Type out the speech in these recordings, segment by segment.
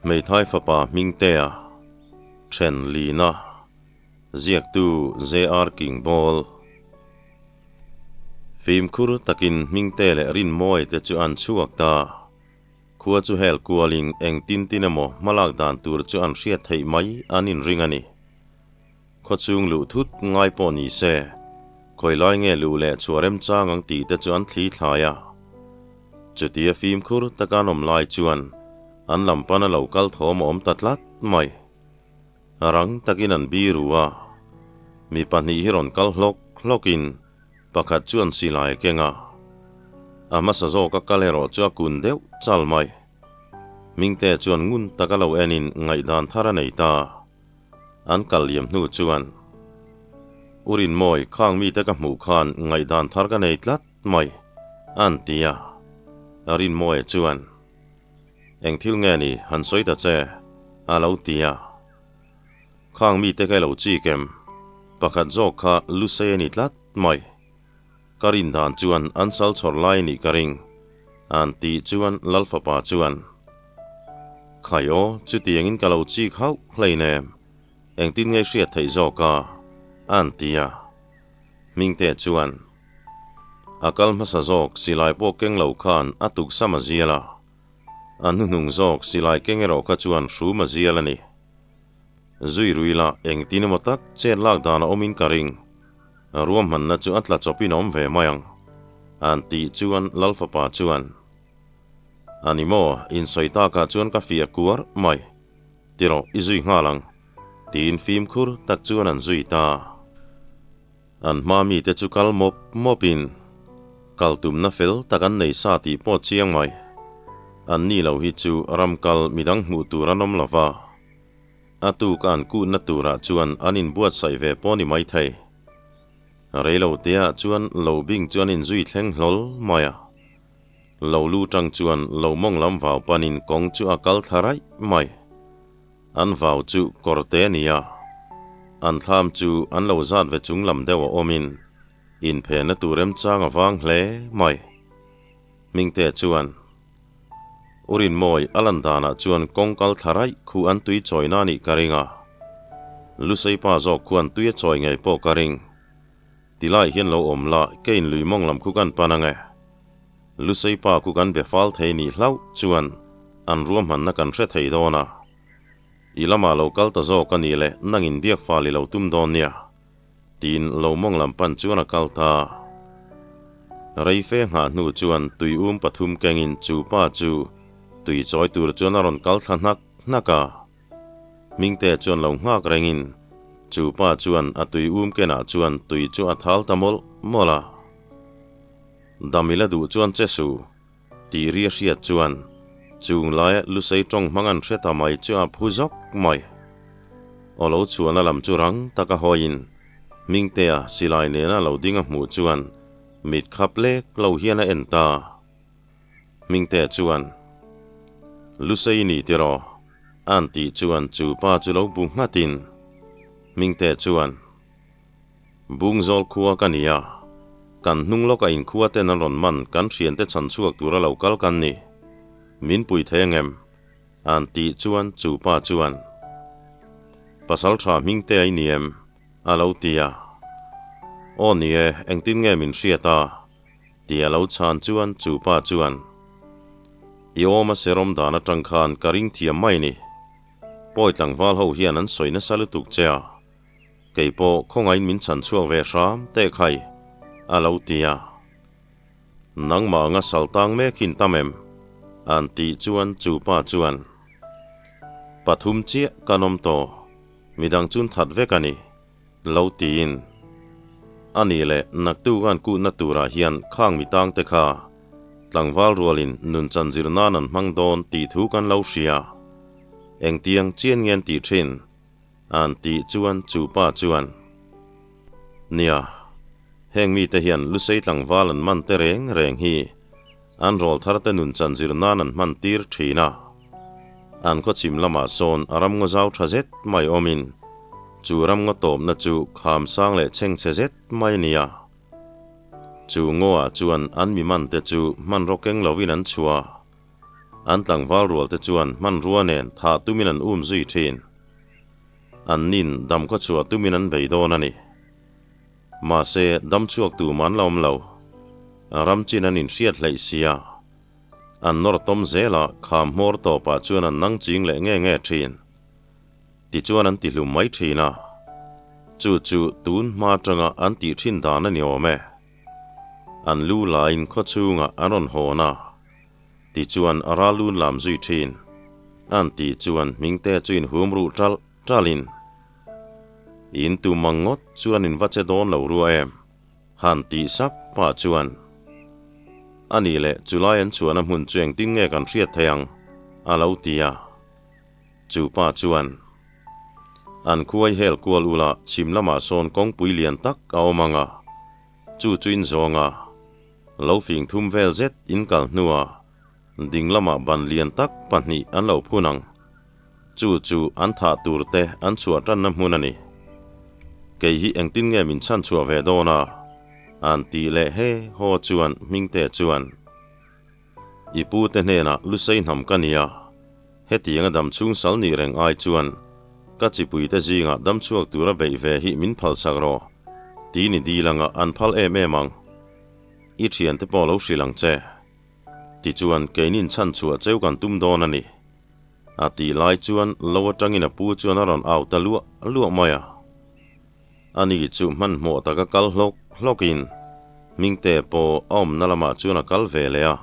Hmeithai fapa Hmingtea, Then Lina, Ziaktu JR Kingbawl. Fimkhur takin Hmingte leh Rinmawi te chu an chhuak ta. Khua chu hel kualin eng tin tin emaw hmalak dan tur chu an hriat theih mai an inring a ni. Khawchhung luh thut ngai pawh ni se, khawi lai nge luh leh chhuah remchang ang tih te chu an thli thlai a. Chutia fimkhur taka an awm lai chuan an lam pana lo kal thawm a awm ta tlat mai. Rang takin an bi ru a, mi pahnih hi rawn kal hlawk hlawkin pakhat chu an silai a keng a. A hmasa zawka kal erawh chu a kun deuh chal mai. Hmingte chuan ngun taka lo enin ngaihdan thar a nei ta. An kal liam hnu chuan, U Rinmawi, khang mite ka hmuh khan ngaihdan thar ka nei tlat mai, an ti a. Rinmawia chuan, Eng thil nge ni, han sawi ta che, a lo ti a. Khang mite ka lo chik em? Pakhat zawk kha Lusei a ni tlat mai. Ka rin dan chuan an sal chhawr lai a nih ka ring, an tih chuan Lalfapa chuan, Khai aw, chutiangin ka lo chik hauh hleinem, engtin nge hriat theih zawk a? an ti a. Hmingte chuan, A kal hmasa zawk silai pawh keng lo khan a tuksam a zial a, a hnuhnung zawk silai keng erawh kha chuan hrum a zial a ni. Zui rui la engtin emaw tak chet lak dan a awmin ka ring. Ruahmanna chu a tla chawpin a awm ve mai ang, an tih chuan Lalfapa chuan, A ni maw, insawi takah chuan ka fiah kuar mai, ti rawh i zui nghal ang, tiin fimkhur tak chuan an zui ta. An hma mite chu kal mawp mawpin kal tumna fel tak an nei sa tih pawh chiang mai. An ni lo hi chu ram kal midang hmuh tur an awm lo va. A tuk an kutna turah chuan an inbuatsaih ve pawh ni maithei. Reilo teah chuan lo bing chu an inzui thleng hlawl mai a. Lo lu tang chuan lo mawng lam vau panin kawng chu a kal thla raih mai. An vau chu kawr te a ni a. An thlam chu an lo zat ve chung lam deuh a awmin inphenna tur remchang a vang hle mai. Hmingte chuan. U Rinmawi a lan danah chuan kawng kal thla raih khu an tui chawina a nih ka ring a. Lusei pa zawk khuan tui a chawi ngei pawh ka ring. Tilai hian lo awm la, keiin lui mawng lam khu kan pan ang e. Lusei pa khu kan be fal thei nih hlauh chuan an ruahmanna kan hre thei dawn a. I lamah lo kal ta zawk a nih leh nangin biak fal i lo tum dawn nia. Tiin lo mawng lam pan chuan a kal ta. Reife nghah hnu chuan tui um pathum kengin chu pa chu tui chawi tur chuan a rawn kal thla hnak hnak a. Hmingte chuan lo nghak rengin chu pa chuan a tui um kenah chuan tui chu a thal ta mawlh mawlh a. Damila duh chuan che su. Tih ri a hriat chuan chung laia Lusei tawng hmang an hre ta mai chu a phu zawk mai. Aw lo chhuahna lam chu rang taka hawiin Hmingtea silai nena lo ding a hmuh chuan mit khap lek lo hian a en ta. Hmingtea chuan, Lusei ni tiraw? A'n tih chuan chu pa chu lo bu nghatin Hmingtea chuan, Bungzawl khua ka ni a, kan hnung lawk a inkhua ten an rawn man kan thiante chhan chhuak tura lo kal kan ni. Min pui thei angem? An tih chuan chu pa chuan, Pasal tha hming te a i ni em? a lo ti a. Aw ni e, engtin nge min hriat a? Ti a lo chhan chuan chu pa chuan, I awm a serawm dan atang khan ka ring thiam mai ni. Pawi tlangval ho hian an sawi nasa lutuk che a. Kei pawh khawngain min chhan chhuak ve hram teh khai, a lo ti a. Nangmah anga sal tang mek hin tam em? An tih chuan chu pa chuan, Pathum chiah kan awm tawh, midang chun that vek a ni, lo tiin. A nih leh naktuk an kutna turah hian khang mi tangte kha tlangval rualin nunchan zir nan an hmang dawn tih thu kan lo hria. Engtiang chian nge an tih thin? An tih chuan chu pa chuan, Nia, heng mite hian Lusei tlangval an man te reng reng hi an rawl thar te nun chan zir nan an hman tir thin a. An khaw chhim lamah sawn a ramngaw zau tha zet mai awmin chu ramngaw tawpna chu kham sang leh chhengchhe zet mai a ni a. Chu ngawah chuan an mi man te chu hmanraw keng lovin an chhuah. An tlangval rual te chuan hmanrua nen thah tumin an um zui thin. An nin dam khaw chhuah tumin an bei dawn a ni. Mahse, dam chhuak tum an la awm lo. Ram chin an inhriat hleih sia. An nawr tawm zel a, kham hmawr tawpah chuan an nang ching leh nge nge thin. Tichuan an tihlum mai thin a. Chu chu tun hma atanga an tih thin dan a ni awm e. An lu laiin khaw chhungah an rawn hawn a. Tichuan a ral lun lam zui thin. An tih chuan Hmingte chu inhum ruh ṭalh ṭalhin, In tum ang ngawt chuan in va che dawn lo rua em? Han tih sap pah chuan, A nih leh chulai an chhuahna hmun chu engtin nge kan hriat thei ang? a lo ti a. Chu pa chuan, An khuai hel kual ula chhim lamah sawn kawngpui lian tak a awm ang a, chu chu in zawng a, lo fing thum vel zet in kal hnuah ding lamah ban lian tak pahnih an lo phun ang. Chu chu an thah tur te an chhuah tanna hmun a ni. Kei hi engtin nge min chhan chhuah ve dawn a? An tih leh he haw chuan Hmingte chuan, I pu te hnenah Lusei hnam ka nia, hetianga dam chhung sal nih reng ai chuan ka chipui te zingah dam chhuak tura beih ve hi min phalsak rawh, ti ni dil anga an phal em em ang. I thiante pawh lo hrilh ang che. Tichuan keinin chhan chhuah cheu kan tum dawn a ni. A tih lai chuan lo atangin a pu chuan a rawn au ta luah luah mai a. Ani chu hmanhmawh taka kal hlawk hlawkin Hmingte pawh a awmna lamah chuan a kal ve leh a.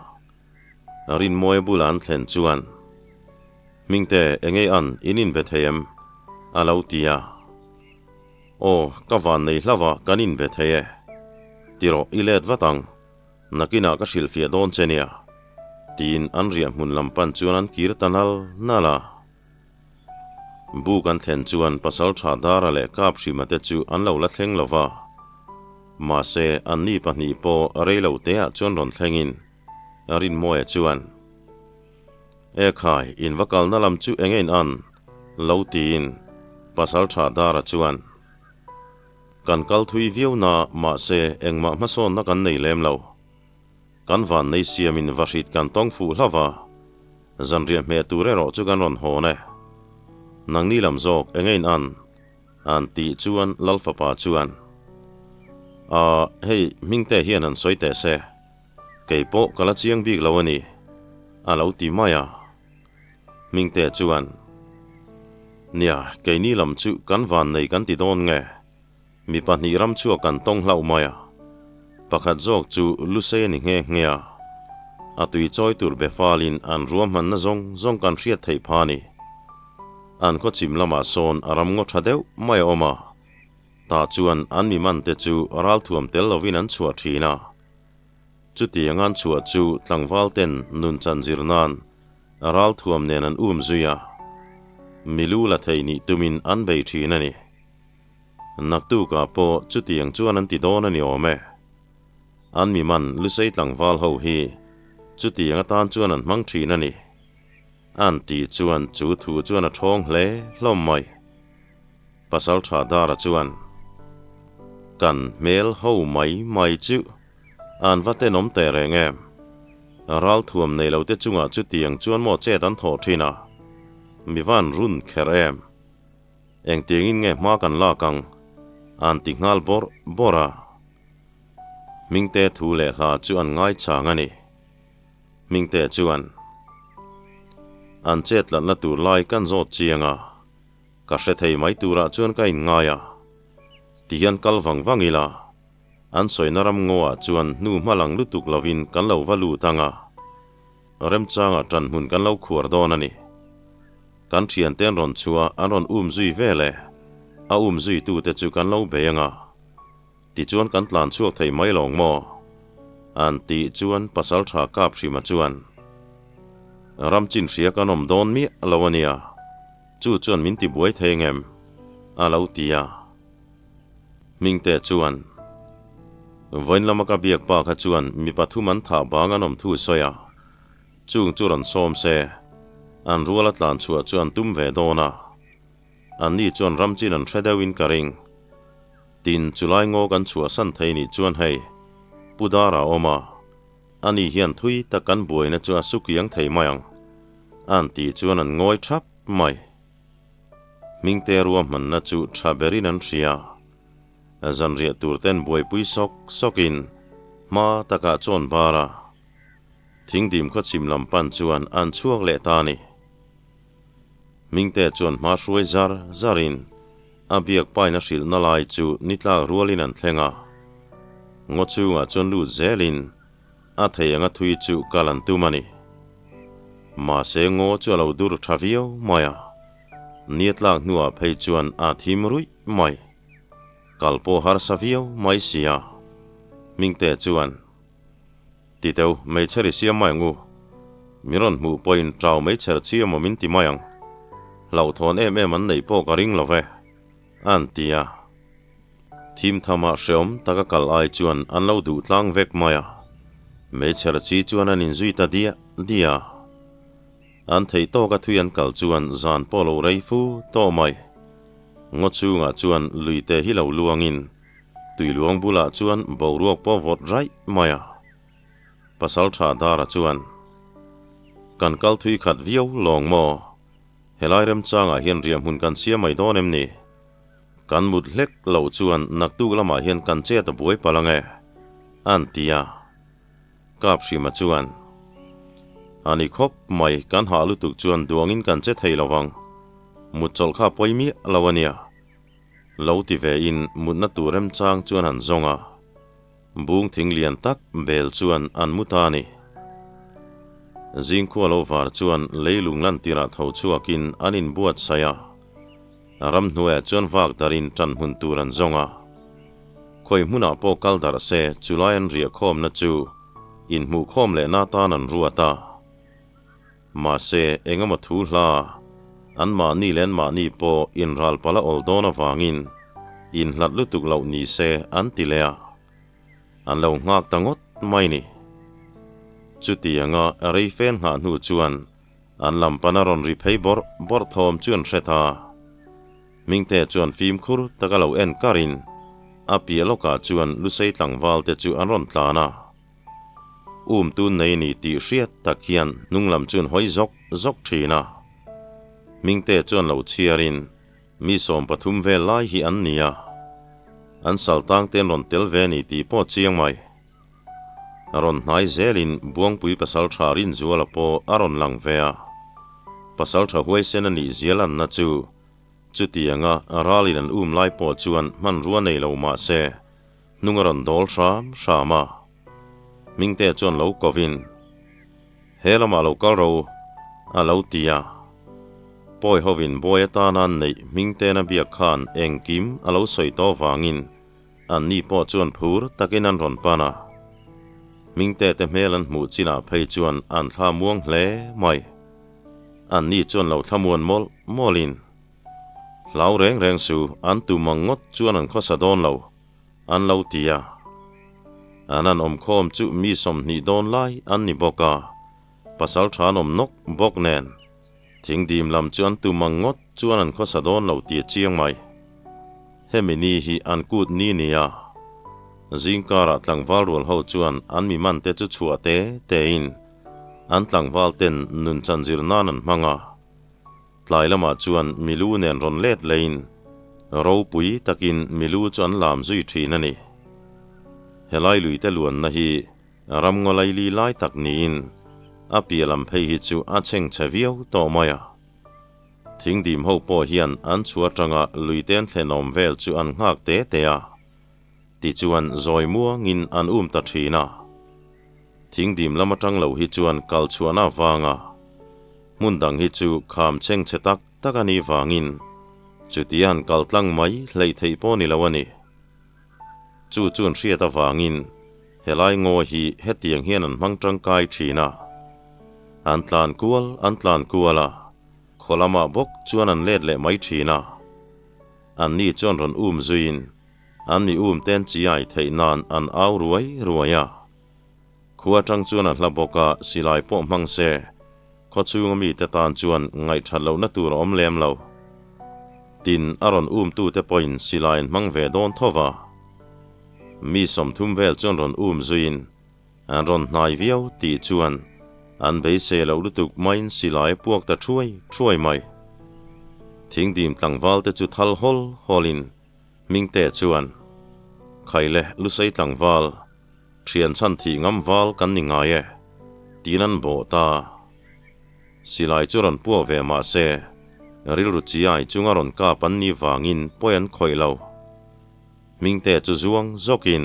Rinmawia bula an thlen chuan, Hmingte, engei an in inbe thei em? a lo ti a. Aw, ka van nei hlauh a, kan inbe thei e. Ti rawh, i let vat ang. Nakinah ka hrilhfiah dawn che nia, tiin an riah hmun lam pan chuan an kir ta nal nal a. Buk an thlen chuan Pasaltha Dara leh Kaphrima te chu an lo la thleng lo va. Mahse, anni pahnih pawh rei lo teah chuan rawn thlengin Rinmawia chuan, E khai, in va kalna lam chu eng ein an? lo tiin Pasaltha Dara chuan, Kan kal thui viau na, mahse, engmah hmasawnna kan nei lem lo. Kan van nei siamin vahrit kan tawng fuh hlauh va, zanriah hmeh tur erawh chu kan rawn hawn e. Nangni lam zawk eng ein an? An tih chuan Lal fapa chuan, Aa, hei Hmingte hian han sawi teh se, kei pawh ka la chiang bik lo a ni, a lo ti mai a. Hmingte chuan, Nia, keini lam chu kan van nei kan ti dawn nge? Mi pahnih ram chhuak kan tawng hlauh mai a, pakhat zawk chu Lusei a ni nghe nghe a, a tui chawi tur be falin an ruahmanna zawng zawng kan hriat theih pha a ni. An khaw chim lamah sawn a ram ngaw tha deuh mai a awm a, tah chuan an mi mante chu ralthuam tel lovin an chhuah thin a. Chutiang an chhuah chu tlangval ten nun chan zir nan ralthuam nen an um zui a, milu la thei nih tumin an bei thin a ni. Naktukah pawh chutiang chuan an ti dawn a ni awm e. An mi man Lusei tlangval ho hi chutiang atan chuan an hmang thin a ni. An tih chuan chu thu chuan a thawng hle hlawm mai. Pasaltha Dara chuan, Kan hmel ho mai mai chu an va tenawm teh reng em? Ralthuam nei lote chungah chutiang chuan maw chet an thawh thin a, mi van run kher em? Engtiangin nge hma kan lak ang? An ti nghal bawrh bawrh a. Hmingte thu leh hla chu an ngaichang a ni. Hmingte chuan, An chet tlatna tur lai kan zawt chiang a, ka hre thei mai turah chuan ka inngai a. Tihian kal vang vang ila, an sawina ram ngawah chuan hnu hma lang lutuk lovin kan lo va lut ang a, remchangah ṭan hmun kan lo khuar dawn a ni. Kan thiante an rawn chhuah an rawn um zui vel e, a um zuitute chu kan lo bei ang a, tichuan kan tlan chhuak thei mai lawng maw? An tih chuan Pasaltha Kaphrima chuan, Ram chin hria kan awm dawn miah lo a nia, chu chuan min tibuai thei ngem? a lo ti a. Hmingte chuan, Vawiin lama ka biak pa kha chuan mi pathum an thah bang an awm thu sawi a, Chung chu rawn sawm se, an ruala tlan chhuah chu an tum ve dawn a, anni chuan ram chin an hre deuhin ka ring. Tin, chulai ngaw kan chhuahsan thei nih chuan hei, Pu Dara awm a, ani hian thui tak kan buaina chu a su kiang thei mai ang. An tih chuan an ngawi thap mai. Hmingte ruahmanna chu tha berin an hria. Zanriah tur ten buaipui sawk sawkin hma takah chawn bar a. Thingdim khaw chhim lam pan chuan an chhuak leh ta a ni. Hmingte chuan hma hruai zar zarin a biak pain a hrilhna lai chu ni tlak rualin an thleng a. Ngaw chhungah chuan lut zelin a thei anga thui chu kal an tum a ni. Mahse ngaw chu a lo dur tha viau mai a, ni a tlak hnuah phei chuan a thim ruih mai. Kal pawh harsa viau mai si a. Hmingte chuan. Ti teu, meichher i siam mai ang u. Min rawn hmuh pawhin ṭau meichher chi emaw min ti mai ang. Hlauhthawn em em an neih pawh ka ring lo ve, a an ti a. Thim thamah hreawm taka kal ai chuan an lo duh tlang vek mai a. Meichher chi chuan an inzui ta diah diah a. An theih tawka thui an kal chuan zan pawh lo rei fu tawh mai. Ngaw chhungah chuan luite hi lo luangin Tuiluang bulah chuan boruak pawh vawt raih mai a. Pasaltha Dara chuan, Kan kal thui khat viau lawng maw? Helai remchangah hian riahhmun kan siam mai dawn em ni? Kan mut hlek loh chuan naktuk lamah hian kan chet a buai palh ang e, an ti a. Kaphrima chuan, A ni khawp mai, kan hah lutuk chuan duangin kan che thei lo vang. Mut chawlh kha pawi miah lo a nia. Lo ti ve in mutna tur remchang chuan an zawng a, bung thing lian tak bel chuan an mu ta a ni. Zingkhua lo var chuan leilung lantirah tho chhuakin an inbuatsaih a, ramhnuaiah chuan vak darin ṭan hmun tur an zawng a. Khawi hmunah pawh kal darh se chulai an riahkhawmna chu inhmuhkhawm lehna atan an ruat a. Mahse, engemaw thu hla, anmahni leh anmahni pawh inral palh a awl dawn avangin inhlat lutuk loh ni se an ti leh a, an lo nghak ta ngawt mai ni. Chutianga rei fen nghah hnu chuan an lam pana rawn ri phei bawrh bawrh thawm chu an hre ta. Hmingte chuan fimkhur taka lo en karin a piah lawkah chuan Lusei tlangval te chu an rawn tlan a. Um tun nei ni tih hriat tak hian hnunglam chuan hawi zawk zawk thin a. Hmingte chuan lo chhiarin mi 13 vel lai hi an ni a. An saltang te an rawn tel ve ni tih pawh chiang mai. A rawn hnai zelin Buangpui pasaltha Rinzuala pawh a rawn lang ve a. Pasaltha huaisen a nih zia lanna chu chutianga ralin an um lai pawh chuan hmanrua nei lo mah se hnung a rawn dawl hram hram a. Hmingte chuan lo kovin, He lamah lo kal ro, a lo ti a. Pawi hovin bawi atana an neih Hmingtena biak khan engkim a lo sawi tawh vangin anni pawh chuan phur takin an rawn pan a. Hmingte te hmel an hmuh chinah phei chuan an thla muang hle mai. Anni chuan lo thlamuan mawlh mawlhin, Hlau reng reng su, an tum ang ngawt chuan an khawsa dawn lo. An lo ti a. An an awmkhawm chu mi 20 dawn lai an ni bawk a, pasal tha an awm nawk bawk nen. Thingdim lam chu an tum ang ngawt chuan an khawsa dawn lo tih a chiang mai. Hemi ni hi an kut ni ni a. Zingkarah tlangval rual ho chuan an mi man te chu chhuah te tein an tlangval ten nun chanzir nan an hmang a. Tlai lamah chuan milu nen rawn let leiin ropui takin milu chu an lam zui thin a ni. Helai luite luanna hi ramngaw laili lai tak niin a piah lam phei hi chu a chhengchhe viau tawh mai a. Thingdim ho pawh hian an chhu atanga luite an thlenawm vel chu an nghak te te a, tichuan zawi muangin an um ta thin a. Thingdim lam atang lo hi chuan kal chhuahna avanga hmun dang hi chu kham chhengchhe tak tak a nih vangin chutian kal tlang mai hleih theih pawh ni lo a ni. Chu chuan hriat avangin helai ngaw hi hetiang hian an hmang tangkai thin a. An tlan kual an tlan kual a, khaw lamah bawk chuan an let leh mai thin a. Anni chuan rawn um zuiin an mi um ten chiai theih nan an au ruai ruai a. Khua atang chuan a hla bawk a, silai pawh hmang se, khaw chhunga mite tan chuan ngaihthat lohna tur a awm lem lo. Tin, a rawn umtute pawhin silai an hmang ve dawn tho va. Mi 30 vel chuan rawn um zuiin an rawn hnai viau tih chuan An beisei loh lutuk maiin silai a puak ta thuai thuai mai. Thingdim tlangval te chu thal hawl hawlin Hmingte chuan, Khaile Lusei tlangval, thian chhan thih ngam val kan ni ngai e, tiin an bawh ta. Silai chu rawn puak ve mah se, rilru chiai chunga rawn kap an nih vangin pawi an khawih lo. Hmingte chu zuang zawkin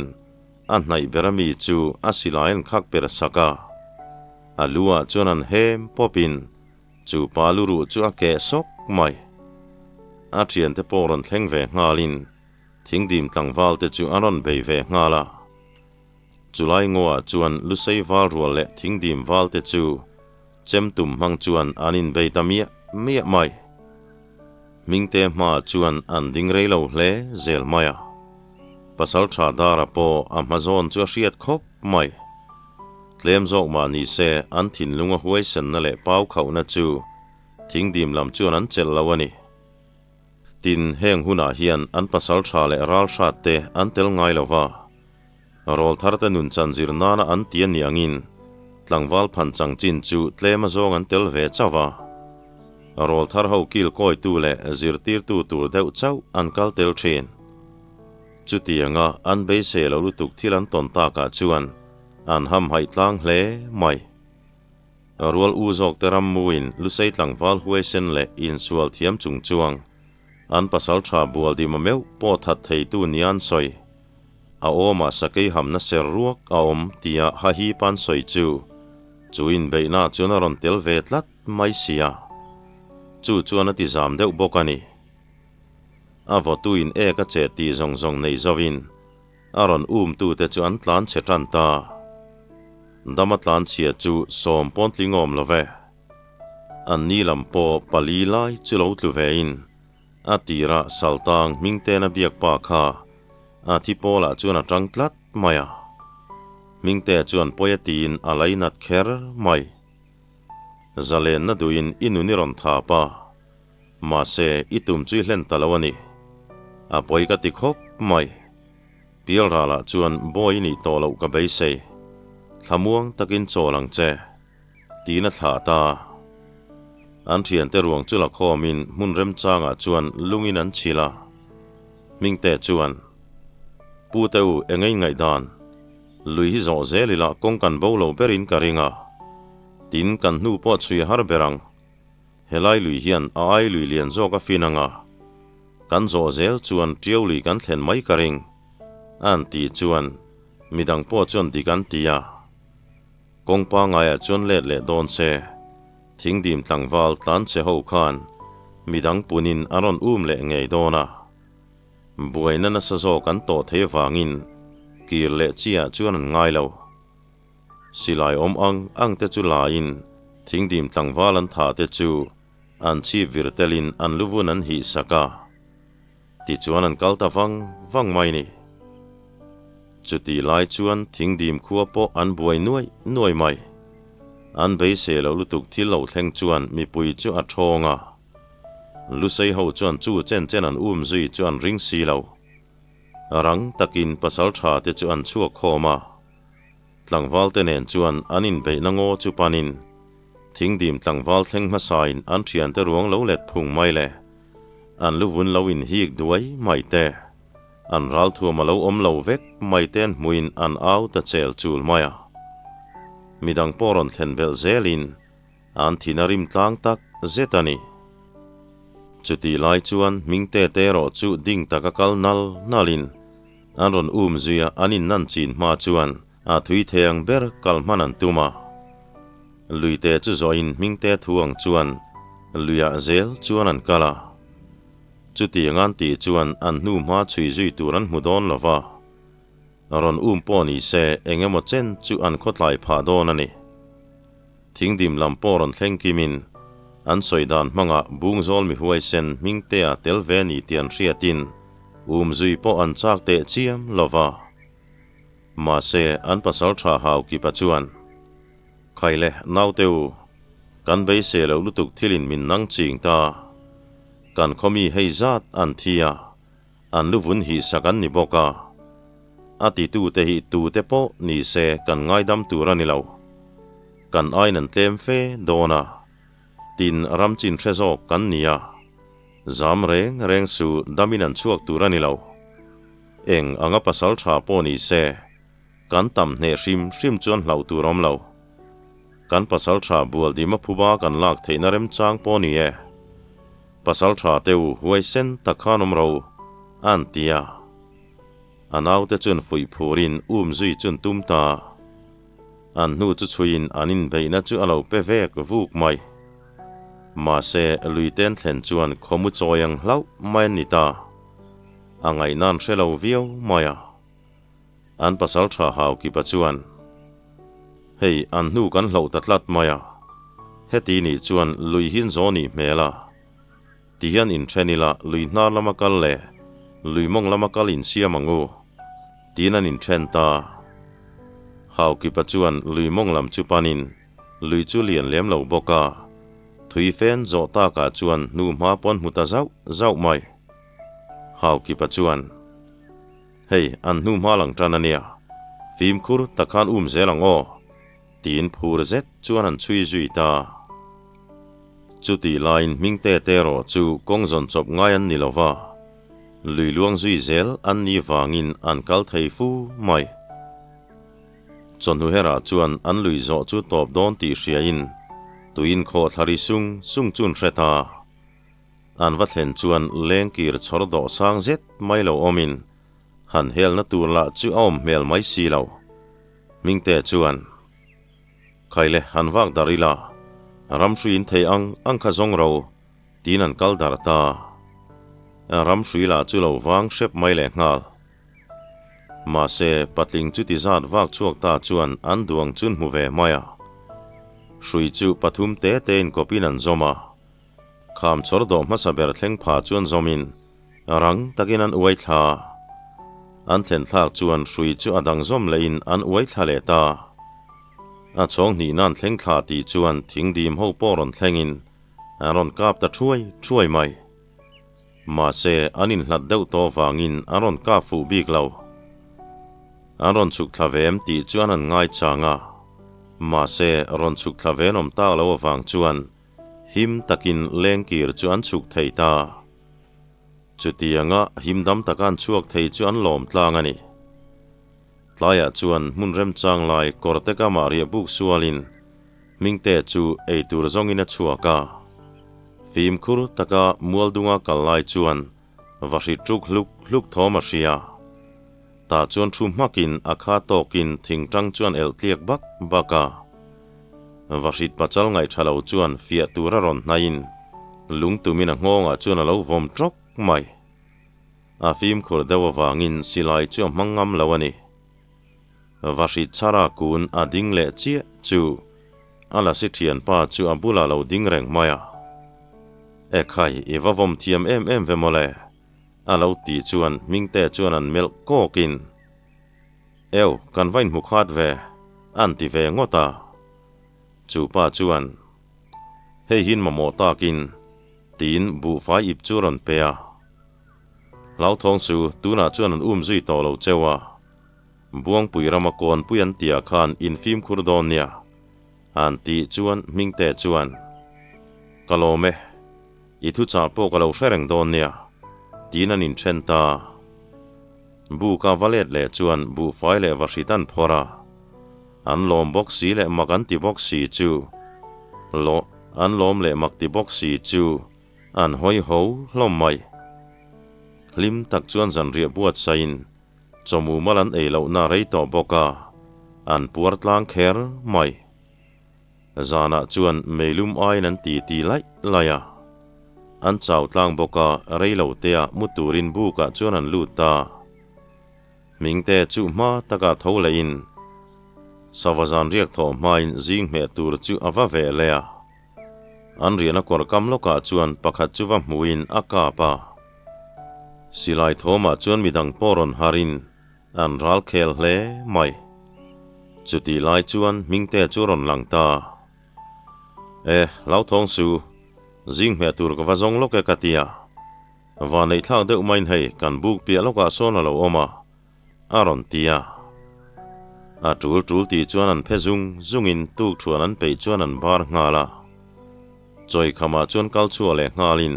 a hnaih ber ami chu a silai an khak per sak a. A lu ah chuan an hem pawpin chu pa lu ruh chu a keh sawk mai. A thiante pawh rawn thleng ve nghalin thingdim tlangval te chu an rawn bei ve nghal a. Chulai ngaw ah chuan Lusei val rual leh thingdim val te chu chem tum hmang chuan an inbei ta miah miah mai. Hmingte hmaah chuan an ding rei lo hle zel mai a. Pasal tha Dara pawh a hma zawn chu a hriat khawp mai. Tlem zawk mah ni se an thinlung a huaisenna leh pau khauhna chu thingdim lam chuan an chelh lo a ni. Tin, heng hunah hian an pasal tha leh ral hrat te an tel ngai lo va. Rawl thar te nun chan zir nana an ti a nih angin tlangval phan chang chin chu tlem azawng an tel ve chauh a. Rawl thar ho kil kawitu leh zirtirtu tur deuh chauh an kal tel thin. Chutianga an beisei lo lutuk thil an tawn takah chuan an hamhaih tlang hle mai. Rual u zawk te ram muin Lusei tlangval huaisen leh insual thiam chung chuang an pasal tha bual dima meuh pawh that theitu nia an sawi. A awmah sakei hamna ser ruak a awm tia hahip an sawi chu chu inbeihna chuan a rawn tel ve tlat mai sia. Chu chuan a ti zam deuh bawk a ni. A vawtuin ek a che tih zawng zawng nei zovin A rawn umtute chu an tlan chhe tan ta. Dama tlan chhia chu sawm pawn tling awm lo ve. An ni lam pawh pali lai chu lo tlu vein a tira Saltang Hmingtena biak pa kha a thi pawlah chuan a tang tlat mai a. Hmingtea chuan pawi a tiin a lainat kher mai. Zalenna duhin i nun i rawn thap a. Mahse, i tum chu i hlen ta lo a ni. A pawi ka ti khawp mai. Pialralah chuan bawi i nih tawh loh ka beisei. Thlamuang takin chawl ang che. Tiin a thlah ta. An thiante ruang chu la khawmin hmun remchangah chuan lungin an chhilh a. Hmingte chuan, Pu te u, eng ei ngaihdan? Lui hi zawh zel ila kawng kan bo lo berin ka ring a. Tin, kan hnu pawh chhui a har ber ang. Helai lui hian a ai lui lian zawk a fin ang a, kan zawh zel chuan ṭiau lui kan thlen mai ka ring, a han tih chuan midang pawh chuan dik an ti a. Kawng pangaiah chuan let leh dawn se, thingdim tlangval tlan che ho khan midang punin an rawn um leh ngei dawn a. Buaina nasa zawk an tawh thei avangin kir leh chiah chuan an ngai lo. Silai awm ang ang te chu laiin thingdim tlangval an thah te chu an chhip vir telin an luvun an hih sak a, tichuan an kal ta vang vang mai ni. Chutih lai chuan thingdim khua pawh an buai nuai nuai mai. An beisei loh lutuk thil lo thleng chuan mipui chu a thawng a, Lusei ho chuan chu chen chen an um zui chu an ring si lo. Rang takin pasal tha te chu an chhuak khawm a. Tlangval te nen chuan an inbeihna ngaw chu panin thingdim tlangval thleng hmasain an thiante ruang lo let phung mai le an luvun lo inhik duai mai te, an ralthuam a lo awm lo vek mai te an hmuin an au ta chel chul mai a. Midang pawh rawn thlen belh zelin an thin a rim tlang tak zet a ni. Chutih lai chuan Hmingte te erawh chu ding taka kal nal nalin An rawn um zui a, an innan chin hma chuan a thui thei ang ber kal hman an tum a. Luite chu zawhin Hmingte thu ang chuan luiah zel chuan an kal a. Chutiang an tih chuan an hnu hma chhui zui tur an hmu dawn lo va. Rawn um pawh ni se eng emaw chen chu an khawtlai phah dawn a ni. Thingdim lam pawh rawn thleng kimin an sawi dan hmangah Bungzawl mi huaisen Hmingtea tel ve ni tih an hriatin umzui pawh an chak teh chiam lo va. Mahse, an pasal tha hau kipa chuan, Khaile, naute u, kan beisei loh lutuk thilin min nang ching ta. Kan khawmi hei zat an thi a, an luvun hih sak an ni bawk a. A titute hi tute pawh ni se kan ngaidam tur a ni lo. Kan aiin an tlem fe dawn a, tin ram chin hre zawk kan ni a, zam reng reng su damin an chhuak tur a ni lo. Eng anga pasal tha pawh ni se, kan tam hneh hrim hrim chuan hlauh tur awm lo. Kan pasal tha bual dima phuba kan lak theihna remchang pawh ni e. Pasal tha te u huaisen tak khan awm ro, an ti a. A naute chuan fuih phurin um zui chun tum ta. An hnu chu chhuiin an inbeihna chu a lo pe vek vuk mai. Mahse, luiten thlen chuan khawmu chawi ang hlauh mai an ni ta. A ngaihna an hre lo viau mai a. An pasal tha hau kipa chuan, Hei, an hnu kan hloh ta tlat mai a. Heti nih chuan lui hi an zaw nih hmel a. Tihian inthen ila lui hnar lama kal leh lui mawng lama kal insiam ang u, tiin an inthen ta. Haukipa chuan lui mawng lam chu panin lui chu lian lem lo bawk a, thui fen zawh takah chuan hnu hma pawn hmu ta zauh zauh mai. Haukipa chuan, Hei, an hnu hma lang tan a nia, fimkhur tak khan um zel ang aw, Tiin phur zet chuan an chhui zui ta. Chutih laiin Hmingte te erawh chu kawng zawn chawp ngai an ni lo va, lui luang zui zel an ni vangin an kal thei fu mai. Chawhnu herah chuan an lui zawh chu tawp dawn tih hriain tuiin khawhthla ri sung sung chu an hre ta. An va thlen chuan lengkir chhawr dawh sang zet mai lo awmin han helna tur lah chu a awm hmel mai si lo. Hmingte chuan, Khaile han vak darh ila, ramhrui in thei ang ang kha zawng ro, tiin an kal darh ta. Ramhrui lah chu lo vang hrep mai leh nghal. Mahse, patling chuti zat vak chhuak ta chuan an duang chun hmu ve mai a. Hrui chu pathum te te inkawpin an zawm a. Kham chawr dawh hmasa ber thleng pha chuan zawmin rang takin an uai thla. An thlen thlak chuan hrui chu a dang zawm lehin an uai thla leh ta. A chhawng hnihna an thleng thla tih chuan thing dim ho pawh rawn thlengin an rawn kap ta thuai thuai mai. Mahse an inhlat deuh tawh vangin an rawn kap fuh bik lo. An rawn chhuk thla ve em tih chuan an ngaichang a. Mahse rawn chhuk thla ve an awm tak lo avang chuan Him takin lengkir chu an chhuk thei ta. Chutianga him dam taka an chhuak thei chu an lawm tlang a ni. Tlaiah chuan hmun remchang lai kawrte kamah riah buk sualin Hmingte chu ei tur zawngin a chhuak a. Fimkhur taka mualdunga kal lai chuan va hri tuk hluk hluk thawm a hria. Tah chuan thu hmakin a kha tawkin thingtang chuan elh tliak bak bak a. Vahrit pachal ngaihtha lo chuan fiah tur a rawn hnaihin lungtumin a nghawngah chuan a lo vawm tawk mai. A fimkhur deuh avangin silai chu a hmang ngam lo a ni. Vahrit chhara kun a ding leh chiah chu a lasi thianpa chu a bulah lo ding reng mai a. Ekhai i va vawm thiam em em ve mawle. A lo tih chuan Hmingte chuan an melh kawkin, Eu, kan va inhmu khat ve, an ti ve ngawt a. Chu pa chuan, Hei hin mamawh takin, tiin buhfai ip chu rawn pe a. Hlauthawng chu tunah chuan an um zui tawh lo cheu a. Buangpui rama kawnpui an tihah khan infimkhur dawn nia, an tih chuan Hmingte chuan, Ka lawm e. I thuchah pawh ka lo hre reng dawn nia, tiin an inthen ta. Buka va let leh chuan buhfai leh vahrit an phawrh a. An lawm bawk si leh mak an ti bawk si chu law an lawm leh mak ti bawk si chu an hawi ho hlawm mai. Hlim tak chuan zanriah buatsaihin chawmu mal an ei lohna rei tawh bawk a, an puar tlang kher mai. Zanah chuan meilum aiin an ti ti laih laih a. An chau tlang bawk a, rei lo tea mu turin bukah chuan an lut ta. Hmingte chu hma takah tho lehin sava zan riak thawh hmain zing hmeh tur chu a va veh leh a. An riahna kawr kam lawkah chuan pakhat chu va hmuhin a kap a. Silai thawmah chuan midang pawh rawn harin An ral khel hle mai. Chutih lai chuan Hmingte chu a rawn lang ta. E, hlauthawng su, zing hmeh tur ka va zawng lawk e ka ti a. Vanneih thlak deuh maiin hei kan buk piah lawkah sawn a lo awm a, a rawn ti a. A tul tul ti chuan an phe zung zungin tukṭhuan an peih chuan an bar nghal a. Chawikhamah chuan kal chhuah leh nghalin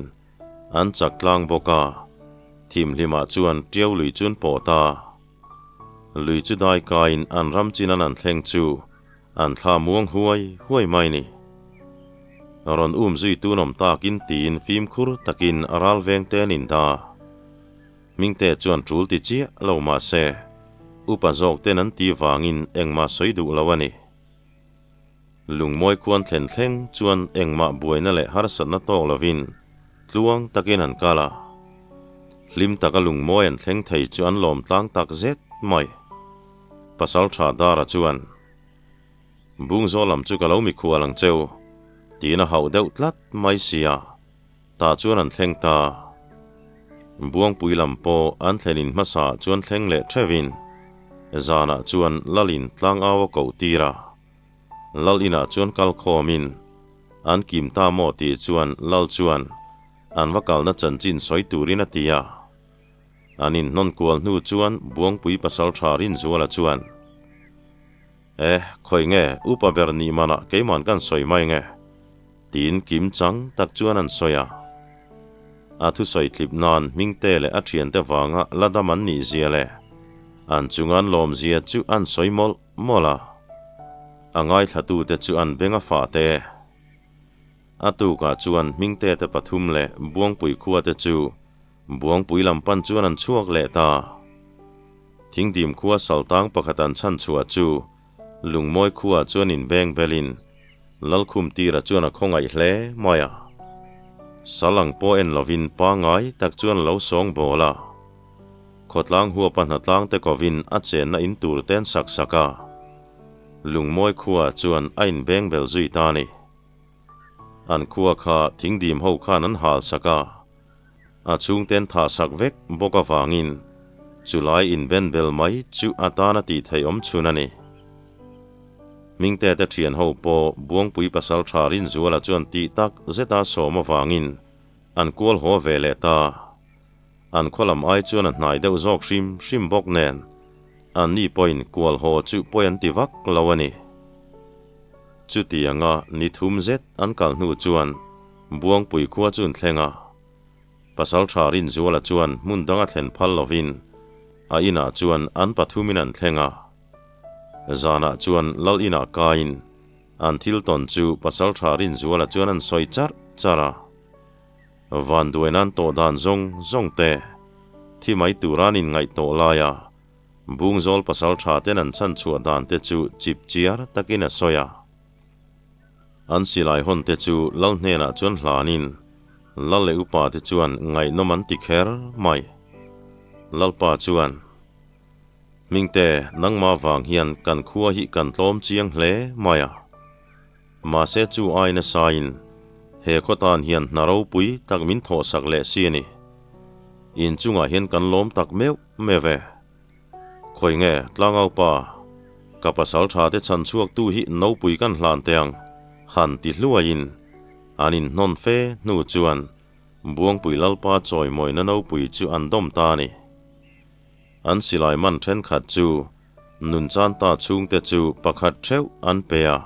an chak tlang bawk a, thimhlimah chuan ṭiau lui chu an pawh ta. Lui chu dai kaiin an ram chin an an thleng chu an thla muang huai huai mai ni. Rawn um zui tun awm takin tiin fimkhur takin a ral veng te an indah. Hmingte chuan tul ti chiah lo mah se, upa zawk ten an ti vangin engmah sawi duh lo a ni. Lungmawi khuan thlen thleng chuan engmah buaina leh harsatna tawk lovin tluang takin an kal a. Hlim taka lungmawi an thleng thei chu an lawm tlang tak zet mai. Pasaltha Dara chuan, Bungzaw lam chu ka lo mikhual ang cheu, tiin a hauh deuh tlat mai sia. Tah chuan an thleng ta. Buangpui lam pawh an thlen in hmasa chuan thleng leh theuhin zanah chuan Lalin tlangau a koh tir a. Lal inah chuan kal khawmin an kim ta maw tih chuan Lal chuan an va kalna chanchin sawi turin a ti a. An inhnawn kual hnu chuan Buangpui pasaltha Rinzuala chuan, E, khawi nge upa ber nih manah keiman kan sawi mai nge? Tiin kim chang tak chuan an sawi a. A thusawi tlip nan Hmingte leh a thiante vanga la dam an nih zia leh an chunga an lawm zia chu an sawi mawlh mawlh a. A ngaithlatute chu an beng a fah te. A tukah chuan Hmingte te pathum leh Buangpui khua te chu Buangpui lam pan chuan an chhuak leh ta. Thingdim khua saltang pakhat an chhan chhuah chu Lungmawi khuaah chuan inbeng belin Lalkhum tira chuan a khawngaih hle mai a. Sal ang pawh en lovin pangai tak chuan a lo sawng bawl a. Khawtlang huapa hnatlang te kovin a chenna in tur te an sak sak a. Lungmawi khuaah chuan a inbeng bel zui ta a ni. An khua kha thingdim ho khan an hal sak a. A chhungten thah sak vek bawk avangin chulai inben bel mai chu a tan a tih theih awm chhun a ni. Hmingte te thian ho pawh Buangpui pasal tha Rinzuala chuan tih tak zeta sawm avangin an kual haw ve leh ta. An khaw lam ai chuan a hnai deuh zawk hrim hrim bawk nen anni pawhin kual haw chu pawi an ti vak lo a ni. Chutianga ni thum zet an kal hnu chuan Buangpui khua chu an thleng a. Pasaltha Rinzuala chuan hmun danga thlen phal lovin a inah chuan an pathumin an thleng a. Zanah chuan Lal inah kaiin an thil tawn chu Pasaltha Rinzuala chuan an sawi charh charh a. Vanduai nan tawh dan zawng zawng te thi mai tura an inngaih tawh laia Bungzawl Pasaltha ten an chhanchhuah dan te chu chip chiar takin a sawi a. An silai hawn te chu Lal hnenah chuan hlanin Lal leh upa te chuan ngaihnawm an ti kher mai. Lalpa chuan, Hmingte, nangmah vang hian kan khua hi kan tlawm chiang hle mai a. Mahse chu ai nasain he khaw tan hian hna ropui tak min thawhsak leh si a ni. Inchungah hian kan lawm tak meuh meuh e. Khawi nge, Tlangaupa, ka pasal tha te chhan chhuak tu hi nopui kan hlan teh ang, han ti hluaiin an inhnawn fe hnu chuan Buangpui Lalpa chawimawina nopui chu an dawm ta a ni. An silai man thenkhat chu nunchan ta chhungte chu pakhat theuh an pe a.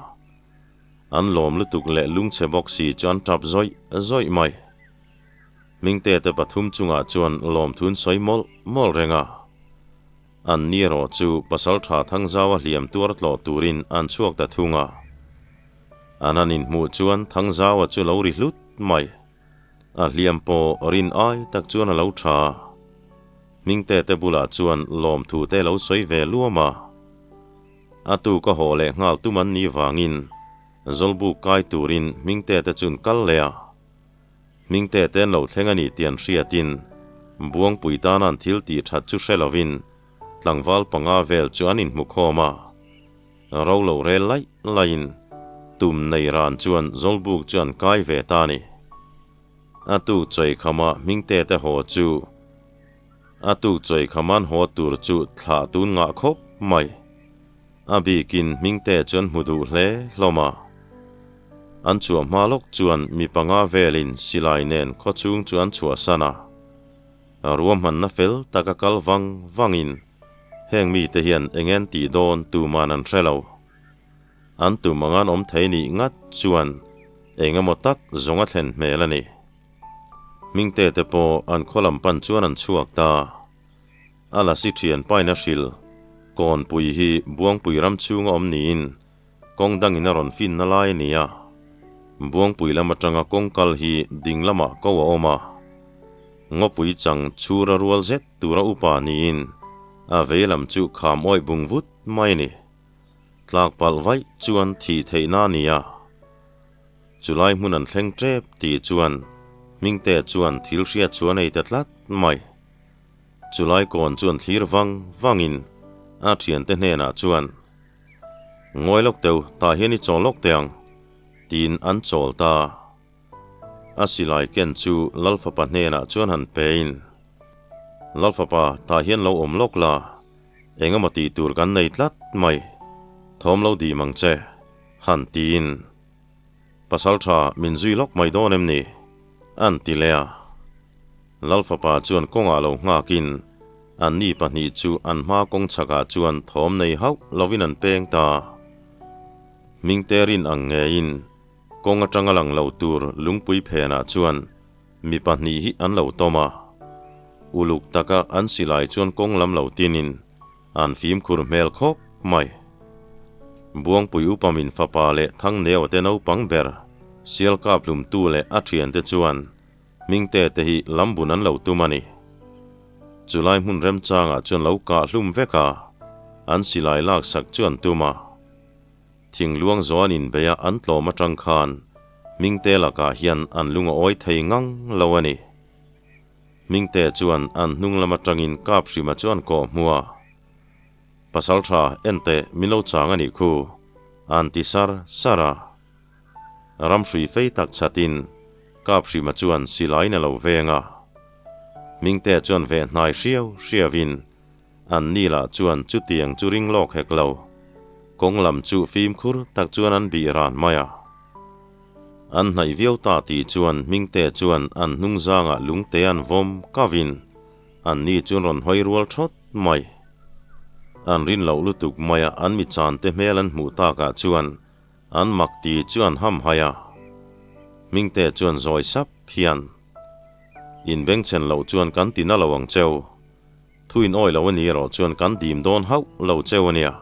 An lawm lutuk leh lungchhe bawk si chu an tap zawih zawih mai. Hmingte te pathum chungah chuan lawmthun sawi mawlh mawlh reng a. An ni erawh chu Pasaltha Thangzaua hliam tuar tlawh turin an chhuak ta thung a. An han inhmuh chuan Thangzaua chu lo ri hlut mai. A hliam pawh rin ai tak chuan a lo tha. Hmingte te bulah chuan lawmthu te lo sawi ve luam a. A tu ka haw leh nghal tum an nih vangin Zawlbuk kai turin Hmingte te chun kal leh a. Hmingte te an lo thleng a ni tih an hriatin Buangpui tana an thil tih that chu hre lovin tlangval panga vel chu an inhmu khawm a. Ro lo rel laih laihin tum nei ran chuan Zawlbuk chu an kai ve ta a ni. A tuk chawi khama Hmingte te haw chu a tuk chawi khama an haw tur chu thlah tun ngah khawp mai. A bikin Hmingte chu an hmu duh hle hlawm a. An chhuah hma lawk chuan mi panga velin silai nen khawchhung chu an chhuahsan a. Ruahmanna fel taka kal vang vangin. Heng mite hian eng en tih dawn tuman an hre lo. An tum anga an awm thei nih ngat chuan eng emaw tak zawng a thlen hmel a ni. Hmingte te pawh an khaw lam pan chuan an chhuak ta. A lasi thian pain a hrilh. Kawnpui hi Buangpui ram chhunga awm niin kawng dangin a rawn finna lai a ni a. Buangpui lam atanga kawng kal hi ding lamah ko a awm a. Ngawpui chang chhura rual zet tura upa niin a vei lam chu kham awih bung vut mai a ni. Tlak palh vaih chuan thih theihna a ni a. Chulai hmun an thleng tep tih chuan Hmingte chuan thil hriat chu a nei ta tlat mai. Chulai kawn chuan thlir vang vangin a thiante hnenah chuan, Ngawi lawk teu, tah hian i chawl lawk teh ang, tiin an chawl ta. A silai ken chu Lalfapa hnenah chuan han pein, Lalfapa, tah hian lo awm lawk la, eng emaw tih tur kan nei tlat mai, thawm lo dim ang che, han tiin. Pasal tha min zui lawk mai dawn em ni? An ti leh a. Lalfapa chuan kawngah lo nghakin anni pahnih chu an hma kawng chhakah chuan thawm nei hauh lovin an peng ta. Hmingte rin ang ngeiin kawng atanga lang lo tur lungpui phenah chuan mi pahnih hi an lo tawm a. Uluk taka an silai chuan kawng lam lo tinin An fimkhur hmel khawp mai. Buangpui upa min fapa leh Thangneo te naupang ber, Sial kap hlumtu leh a thiante chuan Hmingte te hi lambun an lo tum a ni. Chulai hmun remchangah chuan lo kah hlum vek a, an silai laksak chu an tum a. Thingluang zawh an inbeih a an tlawm atang khan Hmingte lakah hian an lung a awi thei ngang lo a ni. Hmingte chuan an hnung lam atangin kap hrima chuan kawh hmu a, Pasal tha en teh min lo chang a nih khu, an ti sar sar a. Ram hrui fei tak chhatin kap hrima chuan silaiin a lo veng a. Hmingte chuan veh hnai hriau hriauin an ni lah chuan chutiang chu ring lawk hek lo. Kawng lam chu fimkhur tak chuan an bih ran mai a. An hnaih viau ta tih chuan Hmingte chuan an hnung zangah lungte an vawm kavin an ni chuan rawn hawi rual thawt mai. An rin loh lutuk maia an mi chante hmel an hmuh takah chuan an mak ti chu an ham hai a. Hmingte chuan zawi sap hian, In bengchhen loh chuan kan ti na lo ang cheu. Thu in awi lo a ni erawh chuan kan dim dawn hauh lo cheu a nia.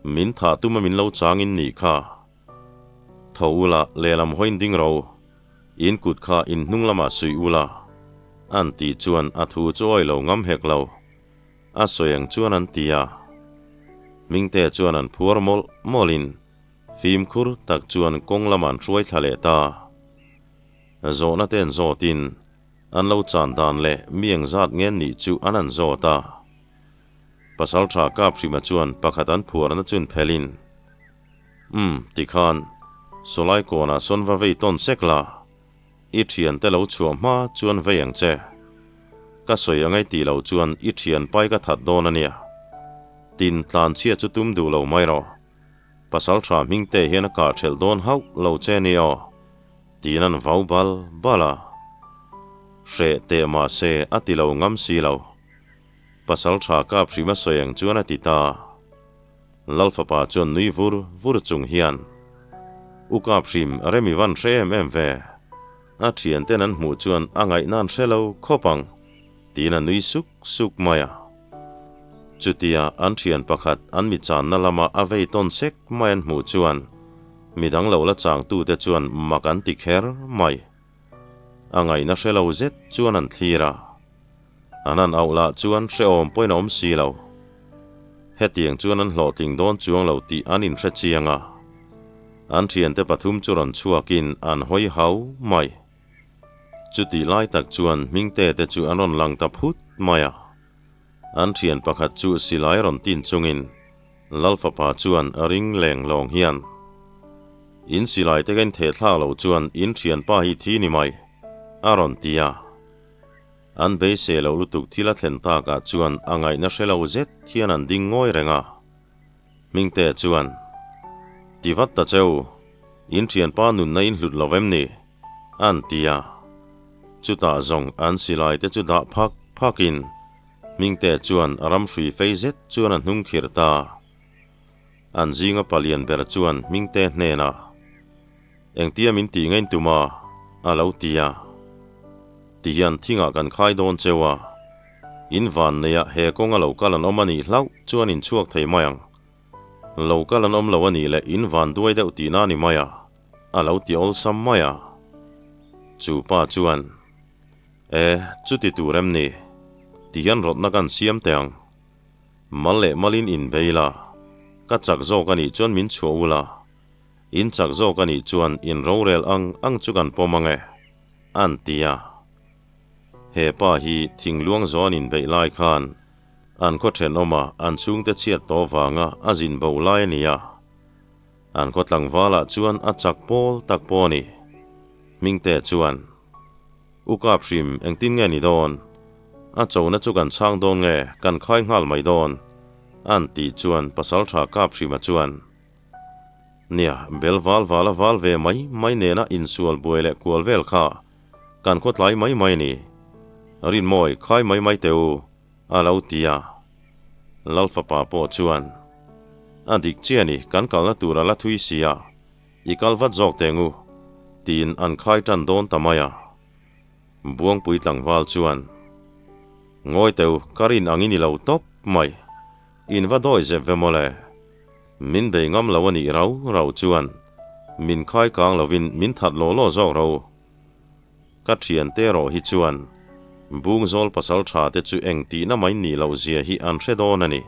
Min thah tuma min lo changin nih kha. Tho ula, lehlam hawiin ding ro. In kut kha in hnung lamah suih ula. An tih chuan a thu chu awi lo ngam hek lo. A sawi ang chuan an ti a. Hmingte chuan an phuar mawlh mawlhin fimkhur tak chuan kawng lamah an hruai thla leh ta. Zawhna te an zawtin an lo chan dan leh mi engzat ngen nih chu an an zawt a. Pasaltha Kaphrima chuan pakhat an phuarna chun phelhin. Umm, tikhan, sawlai kawnah sawn va vei tawn sek la, i thiante lo chhuah hma chuan vei ang che. Ka sawi angai tih loh chuan i thian pai ka that dawn a nia. Tin, tlanchhia chu tum duh lo mai rawh. Pasal tha hmingte hian a kah thelh dawn hauh lo che nia aw, tiin an vau bal bal a. Hreh teh mahse a ti lo ngam si lo. Pasal tha kap hrim a sawi ang chuan a ti ta. Lalfapa chuan nui vur vur chung hian, U kap hrim rem i van hre em em ve. A thianten an hmuh chuan a ngaihna an hre lo khawp ang, tiin a nui suk suk mai a. Chutia an thian pakhat an mi channa lama a vei tawn sek mai an hmuh chuan midang lo la changtute chuan mak an ti kher mai. A ngaihna hre lo zet chuan an thlir a. An han auh lah chuan hrehawm pawhin a awm si lo. Hetiang chuan an hlawhtling dawn chuang lo tih an inhre chiang a. An thiante pathum chu rawn chhuakin an hawi hau mai. Chutih lai tak chuan Hmingte te chu an rawn lang ta phut mai a. An thian pakhat chu silai rawn tin chungin Lalfapa chuan a ring leng lawng hian, In silai te ka intheh thlak loh chuan in thianpa hi thi ni mai, a rawn ti a. An beisei loh lutuk thil a thlen takah chuan a ngaihna hre lo zet hian an ding ngawi reng a. Hmingte chuan, Ti vat ta cheu, in thianpa nunna in hlut lo em ni? an ti a. Chutah zawng an silai te chu dah phak phakin. Hmingtea chuan a ram hrui fei zet chuan a hnung khirh ta. An zinga palian ber chuan Hmingtea hnenah, Engtia min tih ngain tum a? a lo ti a. Tihian thingah kan khai dawn cheu a. In van neiah he kawnga lo kal an awm a nih hlauh chuan in chhuak thei mai ang. Lo kal an awm lo a nih leh in van duai deuh tihna a ni mai a, a lo ti awlsam mai a. Chu pa chuan, E, chuti tur em ni? Tihian rawtna kan siam teh ang. Mal leh malin in bei la, ka chak zawk a nih chuan min chhuah ula, in chak zawk a nih chuan in rorel ang ang chu kan pawm ang e, an ti a. He pa hi thingluang zawh an inbeih lai khan an khaw thenawma an chhungte chhiat tawh vanga a zin bo lai a ni a. An khaw tlangvalah chuan a chak pawl tak pawh a ni. Hmingte chuan, U kap hrim, engtin nge ni dawn? A chona chu kan chhang dawn nge kan khai nghal mai dawn? An tih chuan Pasaltha kap hrima chuan, Nia, bel val vala val ve mai mai nena insual buai leh kual vel kha kan khaw tlai mai mai a ni. Rinmawi, khai mai mai teh u, a lo ti a. Lal fapa pawh chuan, A dik chiah a ni, kan kalna tur a la thui si a, i kal vat zawk teh ngu, tiin an khai tan dawn ta mai a. Buangpui tlangval chuan, Ngawi teh u, ka rin ang i ni lo tawp mai, in va dawi zep ve mawle. Min bei ngam lo a nih rau rau chuan min khai kang lovin min that law law zawk ro. Ka thiante erawh hi chuan Bungzawl pasal tha te chu eng tihna mai nih loh zia hi an hre dawn a ni.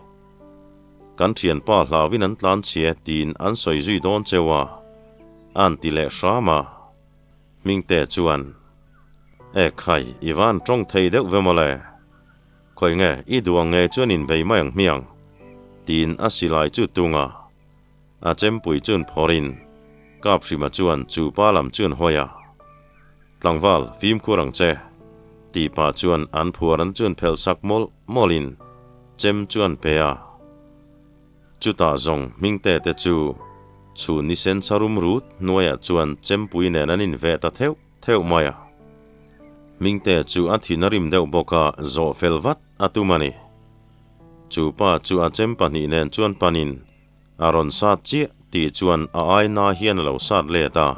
Kan thianpa hlauin an tlan chhia tiin an sawi zui dawn cheu a, a'n ti leh hram a. Hmingte chuan, E khai, i van tawng thei deuh ve mawle. Khawi nge, i duh ang nge chuan inbei mai ang hmiang? Tiin a silai chu tung a. A chempui chuan phawrhin Kaphrima chuan chu pa lam chuan hawi a. Tlangval, fimkhur ang che, tih pah chuan an phuar an chuan phelh sak mawlh mawlhin chem chu an pe a. Chutah zawng Hmingte te chu chhun ni sen charum rut hnuaiah chuan chempui nen an inveh ta theuh theuh mai a. Hmingte chu a thin a rim deuh bawk a, zawh fel vat a tum a ni. Chu pa chu a chem pahnih nen chuan panin a rawn sat chiah tih chuan a aina hian a lo sat let a.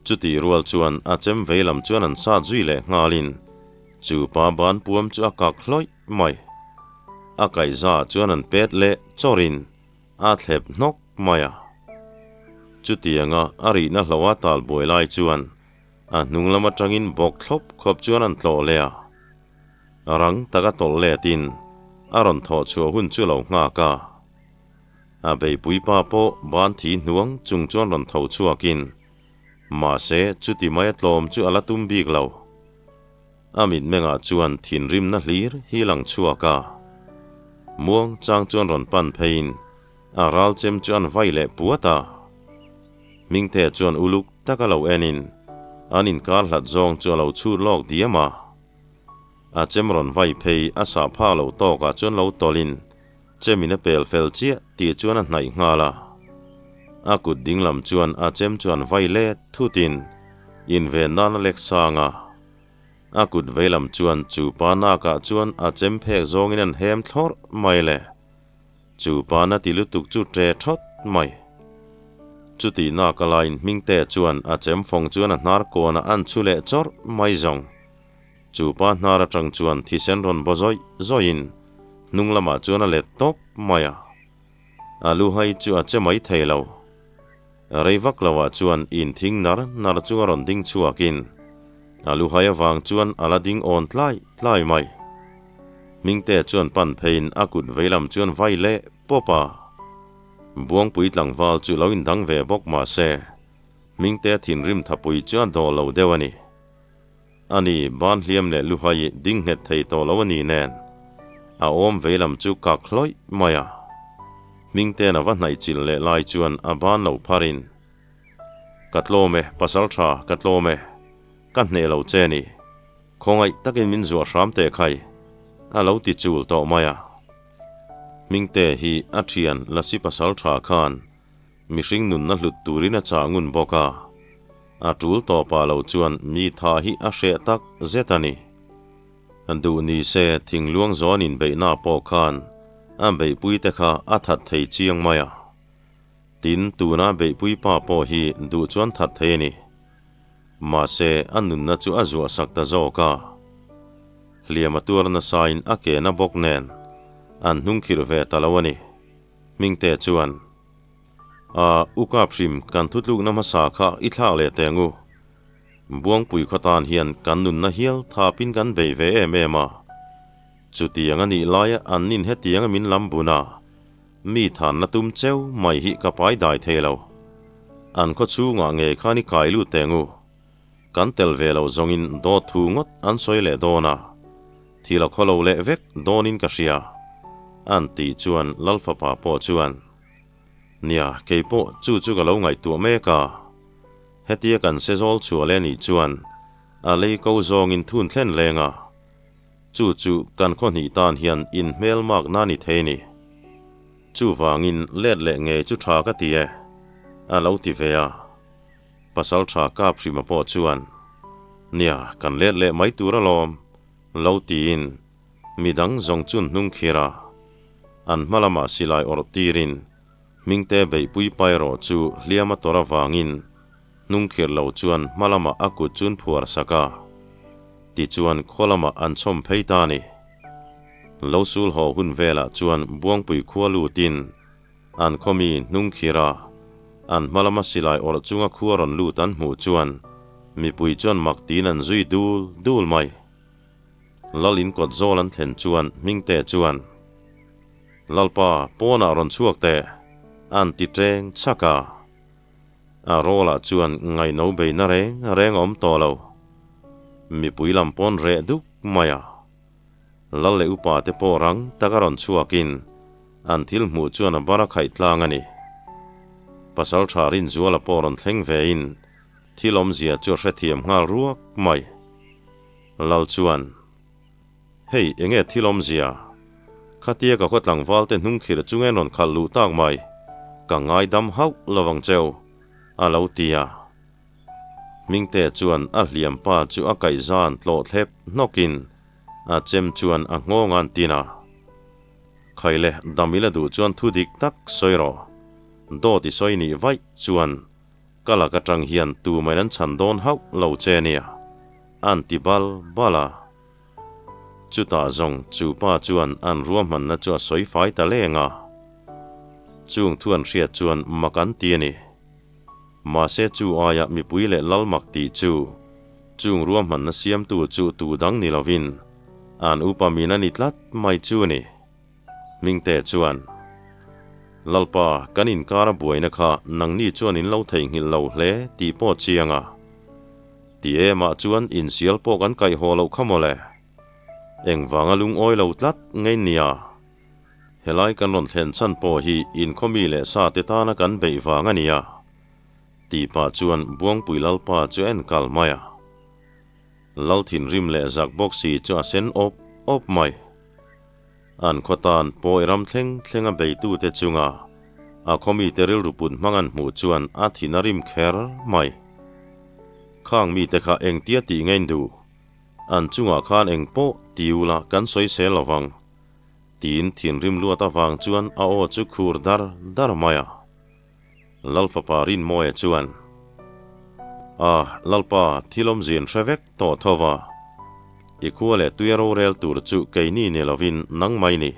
Chutih rual chuan a chem vei lam chuan an sat zui leh nghalin chu pa ban puam chu a kak hlawih mai. A kaihza chuan an pet leh chawrin a thlep hnawk mai a. Chutianga a rihna hloha tal buai lai chuan a hnung lam atangin bawk thlawp khawp chuan an tlawh leh a. Rang taka tawlh letin a rawn thawh chhuah hun chu lo nghak a. A beipui pa pawh ban thi hnuang chung chuan rawn tho chhuakin, mahse chuti mai a tlawm chu a la tum bik lo. A mitmengah chuan thinrimna hlir hi lang chhuak a. Muang chang chuan rawn pan pheiin a ral chem chu an vai leh puat a. Hmingtea chuan uluk taka lo enin an inkar hlat zawng chu a lo chhut lawk diam a. A chem rawn vai phei a sah phak lo tawkah chuan lo tawlhin Chemin a pel fel chiah tih chuan a hnaih nghal a. A kut ding lam chuan a chem chuan vai let thutin inven nan a lek sang a. A kut vei lam chuan chu pa nakah chuan a chem phek zawngin an hem thlawrh mai le. Chu pa na ti lutuk chu ṭe ṭhawt mai. Chutih nak a laiin Hmingtea chuan a chem fawng chuan a hnar kawnah an chhu leh chawrh mai zawng. Chu pa hnar atang chuan thisen rawn baw zawih zawihin hnung lamah chuan a let tawp mai a. A lu hai chu a che mai thei lo. Rei vak loah chuan inthing nar nar chu a rawn ding chhuakin a lu hai avang chuan a la ding awn tlai tlai mai. Hmingtea chuan pan pheiin a kut veilam chuan vai leh pawp a. Buangpui tlangval chu lo indang ve bawk mah se Hmingtea thinrim thapui chu a dawh lo deuh a ni. Ani, ban hliam leh luhai ding nghet thei tawh lo a ni nen, a awm vei lam chu kak hlawih mai a. Hmingte'n a va hnaih chilh leh lai chuan a ban lo pharin, Ka tlawm e, pasal tha, ka tlawm e. Ka hneh lo che ni. Khawngaih takin min zuah hram teh khai, a lo ti chul tawh mai a. Hmingte hi a thian Lasi pasal tha khan Mihring nunna hlut turin a chah ngun bawk a, a tul tawpah lo chuan mi tha hi a hreh tak zet a ni. Duh ni se thingluang zawn inbeihna pawh khan a beihpuite kha a that thei chiang mai a. Tin, tuna beihpui pa pawh hi duh chuan that thei a ni. Mahse, a nunna chu a zuah sak ta zawk a. Hliam a tuar nasain a ke na bawk nen an hnungkhirh ve ta lo a ni. Hmingte chuan, A, u kap hrim, kan thutlukna hmasa kha i thlak leh teh ang u. Buangpui khaw tan hian kan nunna hial thapin kan bei ve em em a. Chutiang a nih laia an nin hetianga min lam bun a, mi thanna tum cheu mai hi ka pai dai thei lo. An khaw chhungah ngei khan i kai lut teh ang u. Kan tel ve lo zawngin dawt thu ngawt an sawi leh dawn a, thil a khaw lo leh vek dawnin ka hria, an tih chuan Lalfapa pawh chuan, Nia, kei pawh chu chu ka lo ngaihtuah mek a. Hetia kan se zawl chhuah leh nih chuan a lei ko zawngin thun thlen leng a, chu chu kan khaw hnih tan hian inhmelmakna a ni thei ni. Chuvangin let leh ngei chu tha ka ti e, a lo ti ve a. Pasal tha kap hrima pawh chuan, Nia, kan let leh mai tur alawm, lo tiin midang zawng chun hnung khir a. An hma lamah silai awrh tirin Hmingte beihpui pa erawh chu hliam a tawrh avangin hnung khirh lo chuan hma lamah a kut chun phuar sak a. Tichuan khaw lamah an chhawm phei ta a ni. Lo sul haw hun velah chuan Buangpui khua lutin an khawmi hnung khirh a, an hma lama silai awrh chunga khua rawn lut an hmuh chuan mipui chuan mak tiin an zui dul dul mai. Lal in kawt zawl an thlen chuan Hmingte chuan, Lalpa, pawnah rawn chhuak teh, an ti ṭeng chhak a. A rawlah chuan ngaihno beina reng reng a awm tawh lo. Mipui lam pawn reh duk mai a. Lal leh upa te pawh rang taka rawn chhuakin an thil hmuh chuan a bar a khaih tlang a ni. Pasalṭha Rinzuala pawh rawn thleng vein thil awmzia chu a hrethiam nghal ruak mai. Lal chuan, Hei, enge thil awmzia? Khatia ka khaw tlangval te hnung khirh chu nge rawn khalh luh tak mai? Ka ngaidam hauh lo ang cheu, a lo ti a. Hmingte chuan a hliam pa chu a kaihzan tlawh thlep hnawkin a chem chuan a nghawng an tin a. Khaile, dam ila duh chuan thu dik tak sawi rawh. Dawt i sawi nih vaih chuan Ka lak atang hian tumain an chhan dawn hauh lo che nia, an ti bal bal a. Chutah zawng chu pa chuan an ruahmanna chu a sawi fai ta leng a. Chung thu an hriat chuan mak an ti a ni. Mahse chu aia mipui leh lal mak tih chu chung ruahmanna siamtu chu tu dang ni lovin an upa min a ni tlat mai chu a ni. Hmingte chuan, Lalpa, kan inkar a buaina kha nangni chuan in lo theihnghilh lo hle tih pawh chiang a. Ti emah chuan insial pawh kan kaih haw loh kha mawle. Engvanga lungawi lo tlat ngei nia. Helai kan rawn thlen chhan pawh hi inkhawmi leh sa te tana kan beih vang a nia. Tih pah chuan Buangpui Lalpa chu a en kal mai a. Lal thinrim leh zak bawk si chu a sen awp awp mai. An khaw tan pawi ram thleng thleng a beitute chunga a khaw mite rilru put hmang an hmuh chuan a thin a rim kher mai. Khang mite kha engtia tih ngein duh? An chungah khan eng pawh ti ula kan sawi sel lo vang. Tiin thinrim luat avang chuan a aw chu khur dar dar mai a. Lalfapa Rinmawia chuan, A, Lalpa, thil awmzin hre vek tawh tho va. I khua leh tuia rorel tur chu keini ni lovin nang mai ni.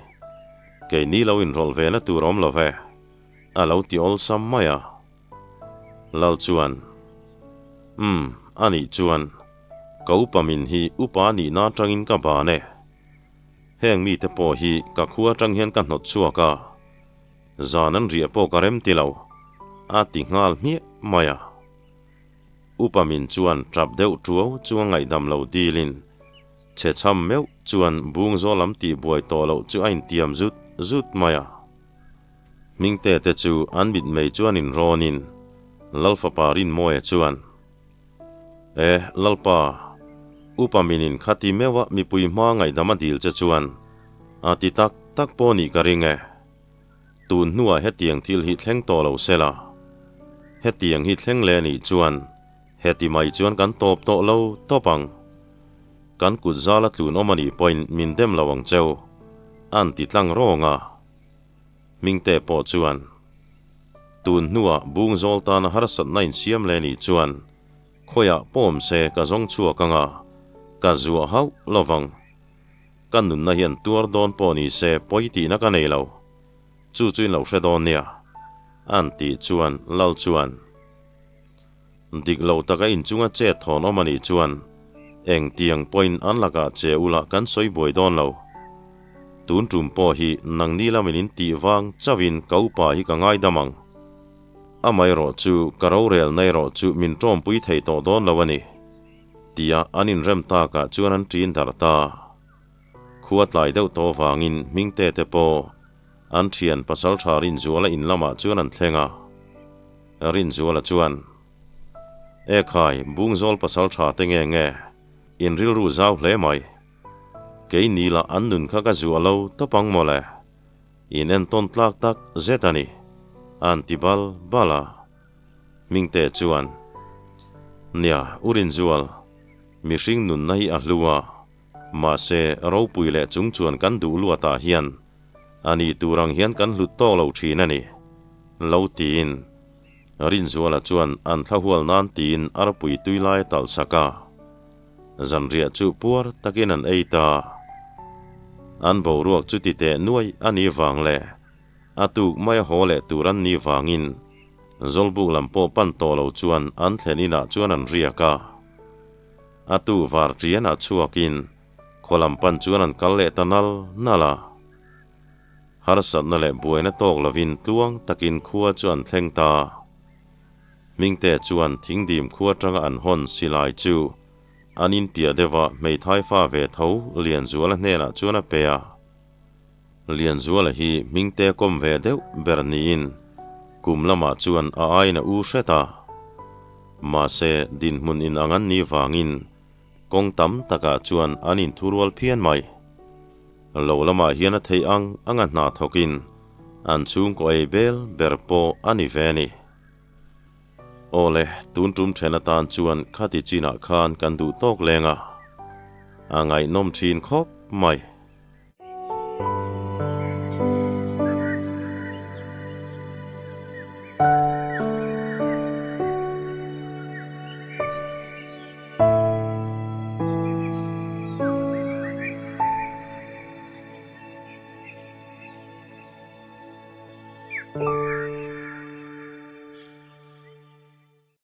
Keini lo inrawlh ve na tur awm lo ve, a lo ti awlsam mai a. Lal chuan, Umm, a nih chuan, ka upa min hi upa nihna atangin ka ban e. Heng mite pawh hi ka khua atang hian ka hnawt chhuak a. Zan an riah pawh ka rem ti lo, a ti nghal hmiah mai a. Upa min chuan tap deuh tuau chu a ngaihdam lo dilin, chhe chham meuh chuan bung zawl lam tih buai tawh loh chu a intiam zut zut mai a. Hmingte te chu an mitmei chuan inrawnin Lalfapa Rinmawia chuan, E, Lalpa, upa minin khati meuha mipui hma ngaihdam a dil che chuan a ti tak tak pawh nih ka ring e. Tun hnuah hetiang thil hi thleng tawh lo se la. Hetiang hi thleng leh nih chuan heti mai chuan kan tawp tawh lo tawp ang. Kan kut zala tlun awm a nih pawhin min dem lo ang cheu, an ti tlang rawng a. Hmingte pawh chuan, Tun hnuah bung zawl tana harsatna insiam leh nih chuan khawiah pawm se ka zawng chhuak ang a, ka zuah hauh lo vang. Ka nunna hian tuar dawn pawh ni se pawi tihna ka nei lo. Chu chu in lo hre dawn nia, an tih chuan Lal chuan, Dik lo taka inchunga chet thawn awm a nih chuan engtiang pawhin an lakah che ula kan sawi buai dawn lo. Tun tum pawh hi nangni lamin in tih vang chauhin ka upa hi ka ngaidam ang. Amaherawh chu ka rorelna erawh chu min tawmpui thei tawh dawn lo a ni, tia an inrem takah chuan an ṭin darh ta. Khua tlai deuh tawh vangin Hmingte te pawh an ṭhian Pasalṭha Rinzuala in lamah chuan an thleng a. Rinzuala chuan, E khai, Bungzawl Pasalṭha te nge nge, in rilru zau hle mai. Kei ni lah an nun kha ka zuah lo tawp ang mawle. In entawn tlak tak zet a ni, an ti bal bal a. Hmingte chuan, Nia, U Rinzual, mihring nunna hi a hlu a, Mahse, ropui leh chung chuan kan duh luatah hian a ni tur ang hian kan hlut tawk lo thin a ni, lo tiin Rinzuala chuan an thla hual nan tiin arpui tui lai a talh sak a. Zanriah chu puar takin an ei ta. An boruak chu ti teh nuai a nih vang leh a tuk mai a haw leh tur an nih vangin Zawlbuk lam pawh pan tawh lo chuan an thlen inah chuan an riak a. A tu var ṭianah chhuakin khaw lam pan chuan an kal leh ta nal nal a. Harsatna leh buaina tawk lovin tluang takin khua chu an thleng ta. Hmingte chuan thingdim khua aṭanga an hawn silai chu an inpiah deuh a, hmeithai fa ve tho Lianzuala hnenah chuan a pe a. Lianzuala hi Hmingte kawm ve deuh ber niin kum lamah chuan a aiin a u hret a. Mahse, dinhmun inang an nih vangin kawng tam takah chuan an inthurual phian mai. Lo lamah hian a theih ang anga hna thawkin an chhungkaw ei bel ber pawh a ni ve a ni. Awle, tun tum then atan chuan khati chinah khan kan duh tawk leng a, a ngaihnawm thin khawp mai.